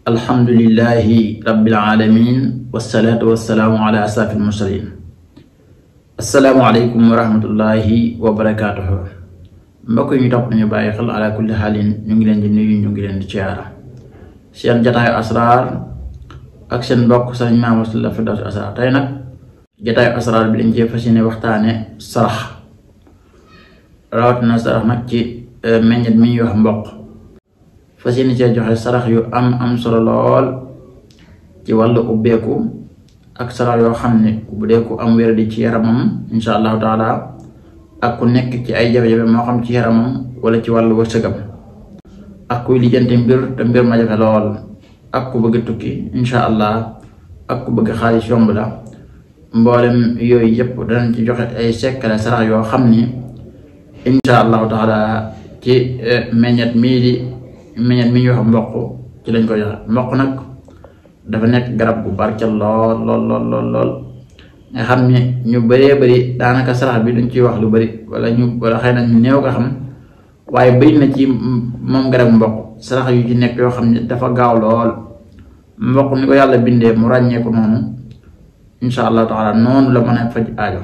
alhamdulillahi rabbil alamin wassalaatu wassalaamu ala asrafil mursalin. assalaamu aleykum wa rahmatullahi wa barakaatuhu. mbokk yi ñu topp nañu bàyyi xel ala kulli xaalin ñu ngi leen di nuyu, ñu ngi leen di ciyaara seen jataayu asraar ak seen mbokk sëriñ Mamour Sylla Firdawsi Asraar. tey nag jataayu asraar bi dañ cee fas yéene waxtaane sarax, rawatina sarax nag ci meññet mi ñuy wax mboq. fas yéene cee joxe sarax yu am solo lool ci wàllu ubbeeku ak sarax yoo xam ne bu dee ku am wér di ci yaramam insha allahu taala, ak ku nekk ci ay jafe-jafe moo xam ci yaramam wala ci wàllu wërsëgam, ak kuy lijjanti mbir te mbir ma jafe lool, ak ku bëgg tukki insha allah, ak ku bëgg xaalis yomb la. mboolem yooyu yëpp danañ ci joxe ay sekkale sarax yoo xam ni insha allahu taala ci meññet mi ñuy wax mboq ci lañ ko joxe. mboq nag dafa nekk garab bu barkeel lool nga xam ne ñu bëree bëri daanaka sarax bi duñ ciy wax lu bëri, wala xëy na ñu néew nga xam, waaye bëri na ci moom garab mboq sarax yu ci nekk yoo xam ne dafa gaaw lool. mboq ni ko yàlla bindee mu ràññee ko noonu insha allahu taala noonu la mën a faj aajo.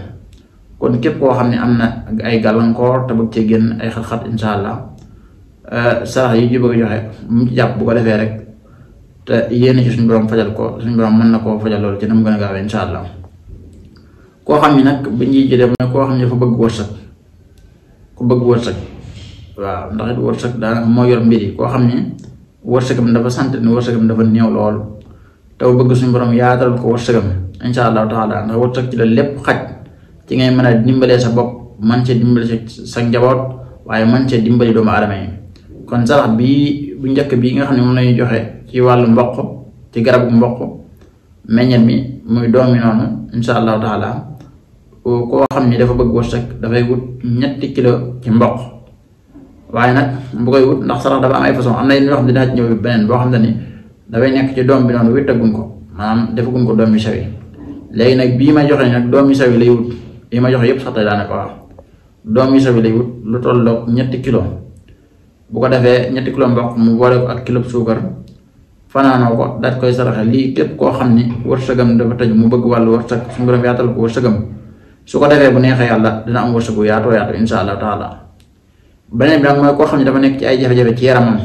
kon képp koo xam ne am na ay gàllankoor te bëgg cee génn ay xat-xat insha allah, sarax yi ñu bëgg joxe mu ci jàpp bu ko defee rek te yéen ci suñu borom fajal ko, suñu borom mën na koo fajal loolu ci na mu gën a gaawee insha allah. koo xam ni nag bi ñuy jëlee mooy koo xam ne dafa bëgg wërsëg, ku bëgg wërsëg, waaw ndax it wërsëg daanaka moo yor mbir yi. koo xam ne wërsëgam dafa sant ni wërsëgam dafa néew lool te bëgg suñu borom yaatal ko wërsëgam insha allahu taala, ndax wërsëg ci la lépp xaj, ci ngay mën a dimbalee sa bopp, man cee dimbali sa njaboot, waaye man cee dimbali doomu aadama yi. kon sarax bii bu njëkk bii nga xam ne moom lañuy joxe ci wàllu mboq, ci garabu mboq meññet mi muy doomi noonu insha allahu taala, koo xam ni dafa bëgg wërsëg dafay wut 3 kilo ci mboq. waaye nag bu koy wut, ndax sarax dafa am ay façon, am na yoo xam ne dinaa ci ñëw beneen boo xam ne ni dafay nekk ci doom bi noonu wittaguñ ko, maanaam defaguñ ko doom yu sew yi. léegi nag bii ma joxe nag doom yu sew yi lay wut, yi ma joxe yëpp sax tey daanaka waaw doom yu sew yi lay wut lu tolloog 3 kilo. bu ko defee 3 kilo mboq mu boole ko ak kilo suukar, fanaanoo ko daat koy saraxe. lii képp koo xam ni wërsëgam dafa tëj mu bëgg wàllu wërsëg, suñu borom yaatal ko wërsëgam, su ko defee bu neexee yàlla dina am wërsëgu yaatoo insha allahu taala. beneen bi nag mooy koo xam ne dafa nekk ci ay jafe-jafe ci yaramam,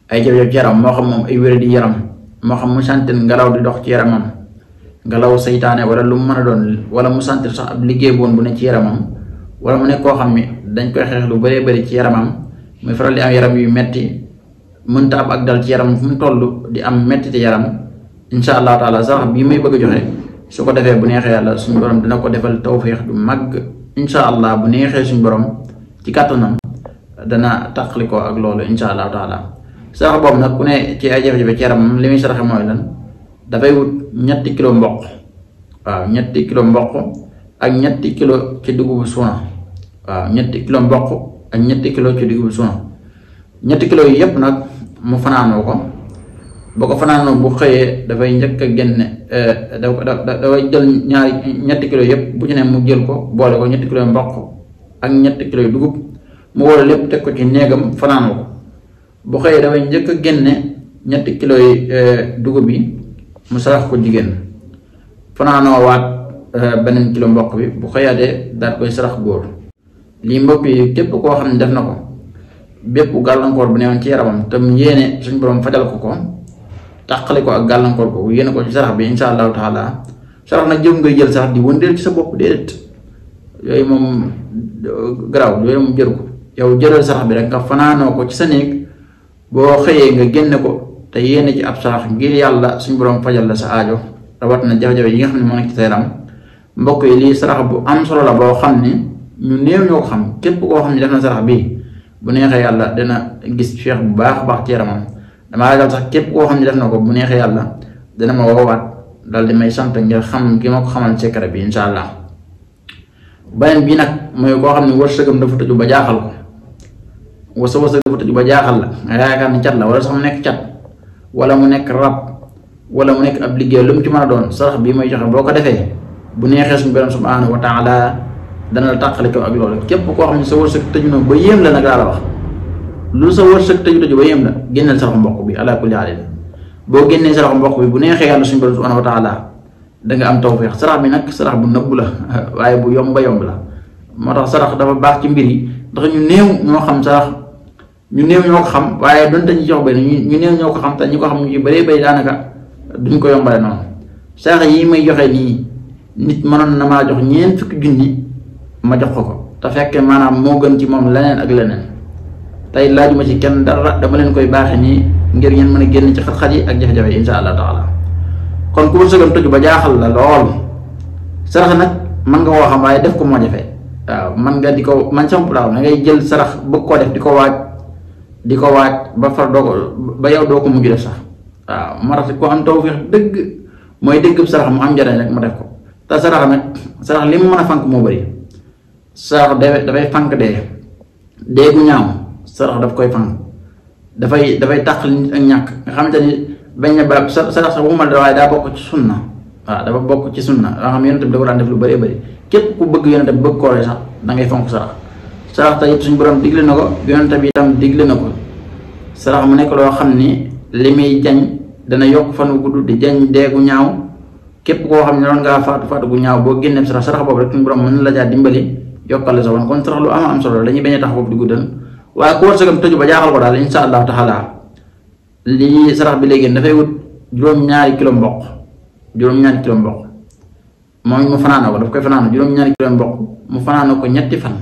ay jafe-jafe ci yaram, moo xam moom ay wér di yaram, moo xam mu sentir ngelaw di dox ci yaramam, ngelaw seytaane wala lu mu mën a doon, wala mu sentir sax ab liggéey boon bu ne ci yaramam, wala mu nekk koo xam ni dañ koy xeex lu bëree bëri ci yaramam, muy faral di am yaram yu metti, mënta am ak dal ci yaram fu mu toll di am metti te yaram insha allahu taala. sarax bii may bëgg a joxe su ko defee bu neexee yàlla suñu borom dina ko defal tawféex du mag insha allah. bu neexee suñu borom ci kàttanam dana taqali ko ak loolu insha allahu taala. sarax boobu nag ku ne ci ay jafe-jafe ci yaramam li muy saraxe mooy lan, dafay wut 3 kilo mboq, waaw 3 kilo mboq ak 3 kilo ci dugubu suuna, waaw 3 kilo mboq ak 3 kilo ci dugubu suuna. 3 kilo yi yëpp nag mu fanaanoo ko. boo ko fanaanoo bu xëyee dafay njëkk a génne dafay jël ñetti kilo yëpp bu ci ne mu jël ko boole ko 3 kilo mboq ak 3 kilo dugub, mu wóor lépp teg ko ci néegam fanaanoo ko. bu xëyee dafay njëkk a génne 3 kilo yi dugub yi mu sarax ko jigéen, fanaanoo waat beneen kilo mboq bi, bu xëyaatee daal koy sarax góor. lii mbokk yi képp koo xam ne def na ko, bépp gàllankoor bu newoon ci yaramam te mu yéene suñu borom fajal ko tàqali ko ak gàllankoor ko, yéene ko ci sarax bi insha allahu taala. sarax nag jëm ngay jël sax di wëndeel ci sa bopp, déedéet, yooyu moom garaaw, yooyu moom jëru ko. yow jëlal sarax bi rek nga fanaanoo ko ci sa néeg, boo xëyee nga génne ko te yéene ci ab sarax ngir yàlla suñu borom fajal la sa aajo, rawat na jafe-jafe yi nga xam ne moo nekk ci sa yaram. mbokk yi lii sarax bu am solo la boo xam ne ñu néew ñoo ko xam. képp koo xam ne def na sarax bii bu neexee yàlla dina gis feex bu baax baax ci yaramam. damaa ragal sax képp koo xam ne def na ko bu neexee yàlla dina ma woowaat dal di may sant ngir xam gi ma ko xamal secret bi insha allah. beneen bii nag mooy koo xam ne wërsëgam dafa tëju ba jaaxal ko, wërsëg dafa tëju ba jaaxal la, nga yaakaar ni cat la, wala sax mu nekk cat, wala mu nekk rab, wala mu nekk ab liggéey, lu mu ci mën a doon, sarax bii may joxe boo ko defee bu neexee suñu borom subhanahu wa taala dana la tàqali ko ak loolu. képp koo xam ne sa wërsëg tëju na ba yéem la nag laa la wax, lu sa wërsëg tëju ba yem la génneel saraxu mboq bi ala kulli haalin boo génnee saraxu mboq bi bu neexee yàlla suñu borom subhanahu wa taala da nga am tawfiq. sarax bi nag sarax bu nëbbu la waaye bu yomb la moo tax sarax dafa baax ci mbir yi ndax ñu néew ñoo xam sarax ñu néew ñoo ko xam waaye donte ñu jox benn ñu néew ñoo ko xam te ñu ko xam ñu ci bëree bëri daanaka duñ ko yombale noonu. sarax yi may joxe nii nit mënoon na maa jox ñeent fukki junni ma jox ko te fekkee maanaam moo gën ci moom leneen ak leneen tey laajuma ci kenn dara dama leen koy baaxe nii ngir ngeen mën a génn ci xat-xat yi ak jafe-jafe yi insha allah taala. kon ku wërsëgam tëju ba jaaxal la lool sarax nag mën nga koo xam waaye def ko moo jafe. waaw man nga di ko man samp daaw da ngay jël sarax bëgg koo def di ko waaj ba far doo ko ba yow doo ko mujj def sax waaw moo tax ko am tawfiix dëgg mooy dëgg sarax mu am njariñ rek ma def ko. te sarax nag sarax li mu mën a fank moo bëri sarax dafay fank dee gu ñaaw sarax daf koy fank dafay tàqal nit ak ñàkk nga xamante ni bañ na ba sarax sax waxuma la waaye daa bokk ci sunna. waaw dafa bokk ci sunna nga xam yonent bi da ko daan def lu bëree bëri képp ku bëgg yonent bi bëgg kooree sax da ngay fonk sarax tey suñu borom digle na ko yonent bi itam digle na ko sarax mu nekk loo xam ni li muy jañ dana yokk fan wu gudd di jañ deegu ñaaw képp koo xam ne doon ngaa faatu gu ñaaw boo génneem sarax boobu rek suñu borom mën na la jaa dimbali yokkal la sa woon kon sarax lu am solo dañuy bañ a tax boobu di guddal waaye ku wërsëgam tëju ba jaaxal ko daal insha allahu taala lii sarax bi léegi dafay wut juróom-ñaari kilo mboq moom mu fanaana ko daf koy fanaana juróom-ñaari kilo mboq mu fanaana ko ñetti fan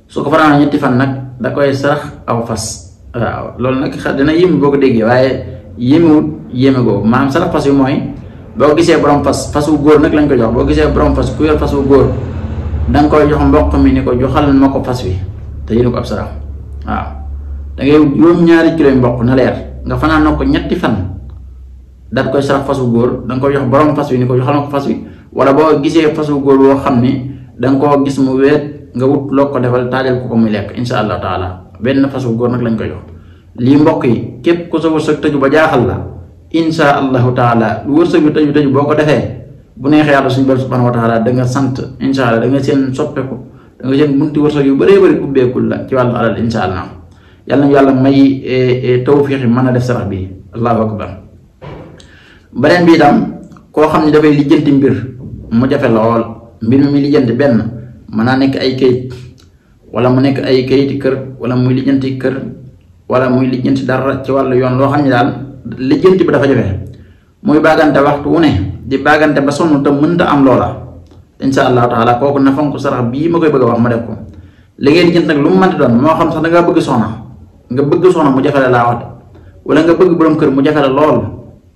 su ko fanaana ñetti fan nag da koy sarax aw fas. waaw loolu nag dina yéeme boo ko déggee waaye yéemewut yéeme googu maanaam sarax fas yu mooy boo gisee borom fas wu góor nag lañ ko jox boo gisee borom fas ku yor fas wu góor da nga koy jox mboq mi ni ko joxal ma ko fas wi te yéene ko ab sarax. waaw da ngay juróom-ñaari kilo mboq na leer nga fanaana ko ñetti fan daal koy sarax fas wu góor da nga koy jox borom fas wi ni ko joxal ma ko fas wi wala boo gisee fas wu góor boo xam ni da nga koo gis mu weet nga wut loo ko defal taajal ko muy lekk insha allah taala benn fas wu góor nag lañ koy jox. lii mbokk yi képp ku sa wërsëg tëju ba jaaxal la insha allahu taala lu wërsëg bi tëju boo ko defee bu neexee yàlla suñu borom subhanahu wa taala da nga sant insha allah da nga seen soppeeku da nga seen bunti wërsëg yu bëree bëri ubbeekul la ci wàllu alal insha allah yàlla nañu yàlla may tawfiix mën a def sarax bi allahu akbar. beneen bi itam koo xam ne dafay lijjanti mbir mu jafe lool mbir mi lijjanti benn mën naa nekk ay kayit wala mu nekk ay kayiti kër wala muy lijjanti kër wala muy lijjanti dara ci wàllu yoon loo xam ne daal lijjanti bi dafa jafe muy baagante waxtu wu ne di baagante ba sonn te mënta am loola insha allahu taala kooku na fonk sarax bii ma koy bëgg a wax ma def ko. li ngeen lijjanti nag lu mu mënti doon moo xam sax da ngaa bëgg soxna mu jafe la laa wax wala nga bëgg borom kër mu jafe la lool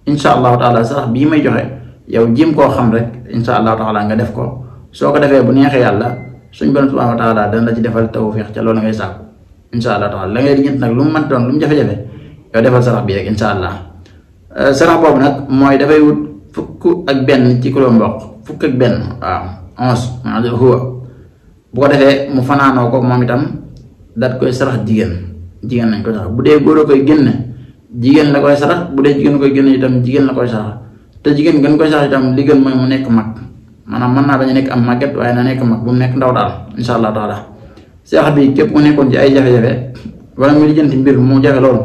insha allahu taala sarax bii may joxe yow jim koo xam rek insha allahu taala nga def ko soo ko defee bu neexee yàlla suñ borom subhanahu wa taala dana la ci defal tawfiix ca loolu ngay sàkku insha allah taala la ngay lijjanti nag lu mu mënti doon lu mu jafe-jafe yow defal sarax bii rek insha allah. sarax boobu nag mooy dafay wut fukk ak benn ci kilo mboq fukk ak benn waaw 11 maanaam huwa bu ko defee mu fanaanoo ko moom itam daat koy sarax jigéen nañ koy sarax bu dee góor a koy génne jigéen la koy sarax bu dee jigéen koy génne itam jigéen la koy sarax te jigéen gën koy sarax itam li gën mooy mu nekk mag maanaam mën naa bañ a nekk am màgget waaye na nekk mag bu mu nekk ndaw daal insha allah taala. sarax bi képp ku nekkoon ci ay jafe-jafe wala muy lijjanti mbir mu jafe loolu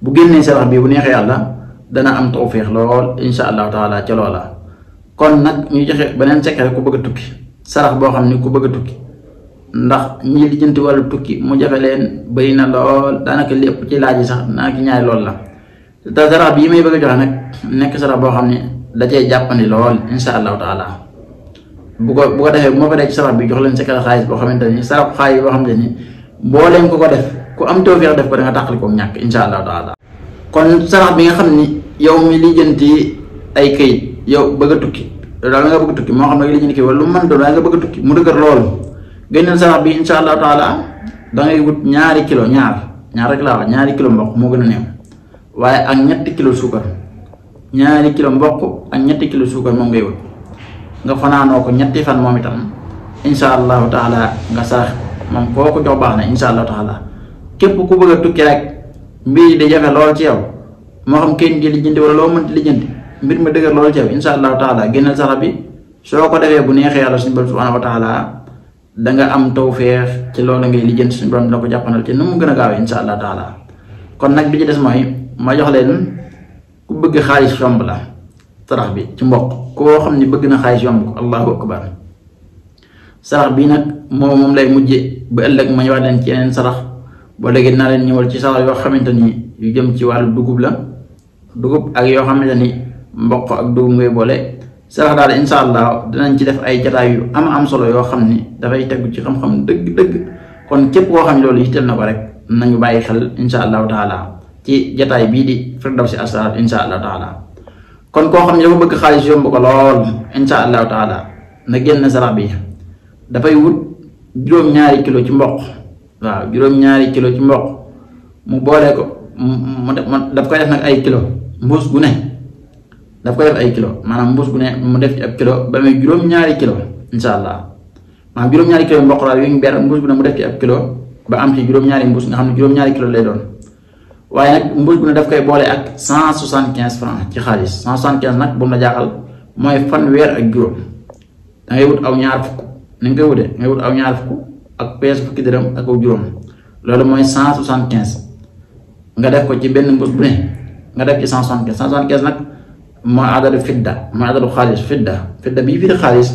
bu génnee sarax bi bu neexee yàlla dana am tawfiix lool insha allahu taala ca loola. kon nag ñu joxe beneen secret ku bëgg a tukki sarax boo xam ni ku bëgg a tukki ndax ñi lijjanti wàllu tukki mu jafe leen bëri na lool daanaka lépp ci laaj yi sax daanaka ñaari lool la te sarax bi yi may bëgg a joxe nag nekk sarax boo xam ne da cee jàppandi lool insha allahu taala bu ko defee bu ma paree ci sarax bi jox leen secret xaalis boo xamante ni sarax xaalis boo xamante ni boo leen ko def ku am tawfiix def ko da nga tàqali ko ñàkk insha allahu taala. kon sarax bi nga xam ni yow mi lijjanti ay këyit yow bëgg a tukki daal nga bëgg a tukki moo xam ne nga lijjanti kii wala lu mu mën doon waaye nga bëgg a tukki mu dëgër loolu génneel sarax bi insha allahu taala da ngay wut ñaari kilo ñaar rek laa wax ñaari kilo mboq moo gën a néew waaye ak ñetti kilo suukar ñaari kilo mboq ak ñetti kilo suukar moom ngay wut nga fanaanoo ko ñetti fan moom itam insha allahu taala nga sarax moom koo ko jox baax na insha allahu taala. képp ku bëgg a tukki rek mbir yi di jafe lool ci yow moo xam kenn gi lijjanti wala loo mënti lijjanti mbir ma dëgër lool ci yow insha allahu taala génneel sarax bi soo ko defee bu neexee yàlla suñu borom subhanahu wa taala da nga am tawfeex ci loolu ngay lijjanti suñu borom dina ko jàppandal ci nu mu gën a gaawee insha allah taala. kon nag bi ci des mooy ma jox leen ku bëgg xaalis yomb la sarax bi ci mboq koo xam ne bëgg na xaalis yomb ko allahu akbar. sarax bii nag moom lay mujje ba ëllëg ma ñëwaat leen ci yeneen sarax boo léegi dinaa leen ñëwal ci sarax yoo xamante ni yu jëm ci wàllu dugub la dugub ak yoo xamante ni mboq ak dugub ngay boole. sarax daal insha allah dinañ ci def ay jataay yu am solo yoo xam ni dafay tegu ci xam-xam dëgg-dëgg. kon képp koo xam ne loolu yitteel na ko rek nañu bàyyi xel insha allahu taala ci jataay bii di Firdawsi Asrar insha allahu taala. kon koo xam ne dafa bëgg xaalis yomb ko lool insha allahu taala na génn sarax bi dafay wut juróom-ñaari kilo ci mboq. waaw juróom-ñaari kilo ci mboq mu boole ko mu daf koy def nag ay kilo mbuus gu ne daf koy def ay kilo maanaam mbuus gu ne mu def ci ab kilo ba muy juróom-ñaari kilo insha allah maanaam juróom-ñaari kilo mboq daal yu ñu ber mbuus gu ne mu def ci ab kilo ba am ci juróom-ñaari mbuus nga xam ne juróom-ñaari kilo lay doon. waaye nag mbuus gu ne daf koy boole ak 175 francs ci xaalis 175 nag bu mu la jaaxal mooy fanweer ak juróom da ngay wut aw ñaar fukk ni nga koy wutee ngay wut aw ñaar fukk ak pees fukki dërëm ak aw juróom loolu mooy 175 nga def ko ci benn mbuus bu ne nga def ci 175 nag mooy adadu fidda mooy adadu xaalis fidda bii firi xaalis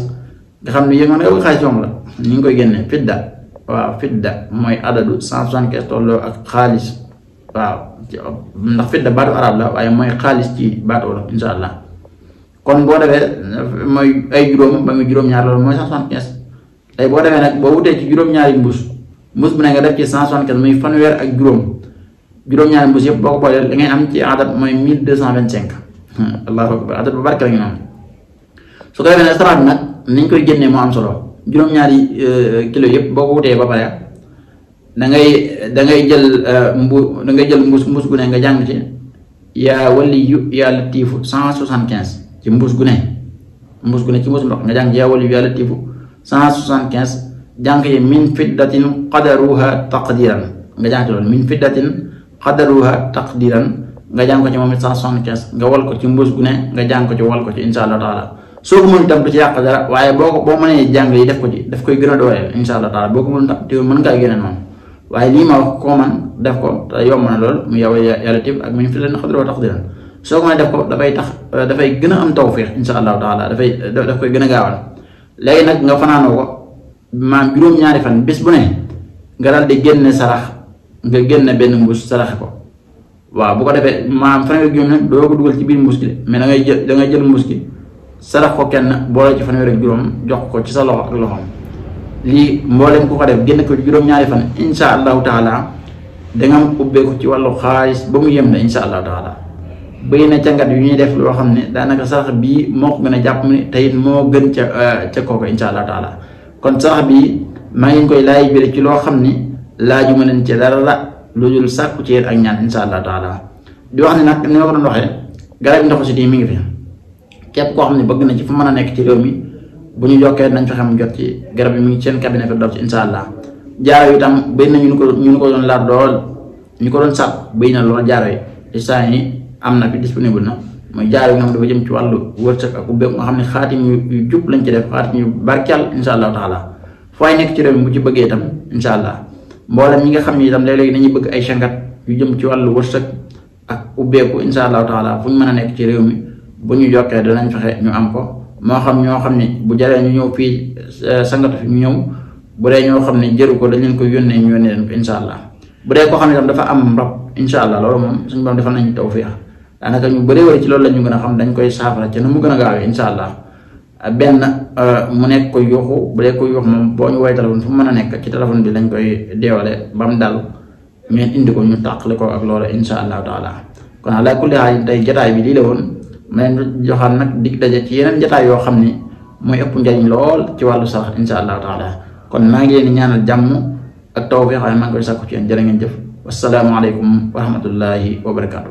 nga xam ne yéen nga ne xaalis yomb la ni ngi koy génnee fidda waaw fidda mooy adadu 175 tolloo ak xaalis waaw ndax fidda baatu arab la waaye mooy xaalis ci baatu wolof insha allah. kon boo defee mooy ay juróom ba muy juróom-ñaar loolu mooy 175 tey boo defee nag boo wutee ci juróom-ñaari mbuus bu ne nga def ci 175 muy fanweer ak juróom-ñaari mbuus yëpp boo ko boolee li ngay am ci adat mooy 1225 allahu akbar adat bu barke la ñu noonu. su ko defee nag sarax bi nag niñ koy génnee moo am solo juróom-ñaari kilo yëpp boo ko wutee ba pare da ngay jël mbuus gu ne nga jàng ci yaa waliyu yaa latiifu 175 ci mbuus gu ne ci mbuus ndox nga jàng ci yaa waliyu yaa latiifu 175 jàng yi min fiddatin qadaruha taqdiran nga jàng ci loolu min fiddatin qadaruha taqdiran nga jàng ko ci moom it 175 nga wal ko ci mbuus gu ne nga jàng ko ci wal ko ci insha allah taala. soo ko mën tam du ci yàq dara waaye boo mënee jàng yi def ko ci daf koy gën a dooleel insha allah taala boo ko mën tam te mën ngaa génne noonu waaye lii ma wax koo man def ko te yomb na lool mu yow yàlla tib ak min fiddatin qadaruha taqdiran soo ko mën def ko dafay gën a am tawfiq insha allahu taala daf koy gën a gaawal. léegi nag nga fanaanoo ko maam juróom-ñaari fan bés bu ne nga daal di génne sarax nga génne benn mbuus saraxe ko waaw bu ko defee maam fanweer ak juróom nag doo ko dugal ci biir mbuus gi de mais da ngay jël mbuus gi sarax ko kenn boole ci fanweer ak juróom jox ko ci sa loxo ak loxoom. lii mboolem ku ko def génne ko ci juróom-ñaari fan insha allahu taala da nga am ubbeeku ci wàllu xaalis ba mu yem na insha allahu taala. bëri na cangat yu ñuy def loo xam ne daanaka sarax bii moo ko gën a jàpp ni te it moo gën ca kooku insha allah taala. kon sarax bii maa ngi koy laaj biir ci loo xam ni laaju ma leen ci dara la lu dul sàkku ci ak ñaan insha allah taala. di wax ne nag ni ma ko doon waxee garab ndoxu siti mi ngi fi képp koo xam ne bëgg na ci fu mën a nekk ci réew mi bu ñu jokkee nañ fexe mu jot ci garab yi mi ngi seen cabinet Firdawsi insha allah. jaaro yi itam bëri na ñu ko doon laaj lool ñu ko doon sàkk bëri na lool jaaro yi instant yi am na fi disponible na mooy jaaro yi nga xam dafa jëm ci wàllu wërsëg ak ubbeeku nga xam ne xaatim yu jub lañ ci def xaatim yu barkeel insha allahu taala. fooy nekk ci réew mi bu ci bëggee itam insha allah mboolem ñi nga xam ne itam léeg-léeg dañuy bëgg ay sangat yu jëm ci wàllu wërsëg ak ubbeeku insha allahu taala fu ñu mën a nekk ci réew mi bu ñu jokkee danañ fexe ñu am ko moo xam ñoo xam ne bu jaree ñu ñëw fii sangatu fi ñu ñëw bu dee ñoo xam ne jëru ko dañ leen ko yónnee ñu yónnee leen ko insha allah. bu dee koo xam ne itam dafa am rab insha allah loolu moom suñu borom defal nañu tawfiix daanaka ñu bëree wari ci loolu la ñu gën a xam dañ koy saafara ci nu mu gën a gaawee insha allah. benn mu nekk koy yuuxu bu dee koy yuuxu moom boo ñu woowee téléphone fu mu mën a nekk ci téléphone bi lañ koy deewale ba mu dal ngeen indi ko ñu tàqali ko ak loolu insha allahu taala. kon ala kulli haal tey jotaay bi lii la woon ma leen joxaan nag dig daje ci yeneen jotaay yoo xam ni mooy ëpp njariñ lool ci wàllu sax insha allahu taala. kon maa ngi leen di ñaanal jàmm ak tawfiix waaye maa ngi koy sàkku ci yéen jërë ngeen jëf wassalaamu aleykum wa rahmatullahi wa barakaatu.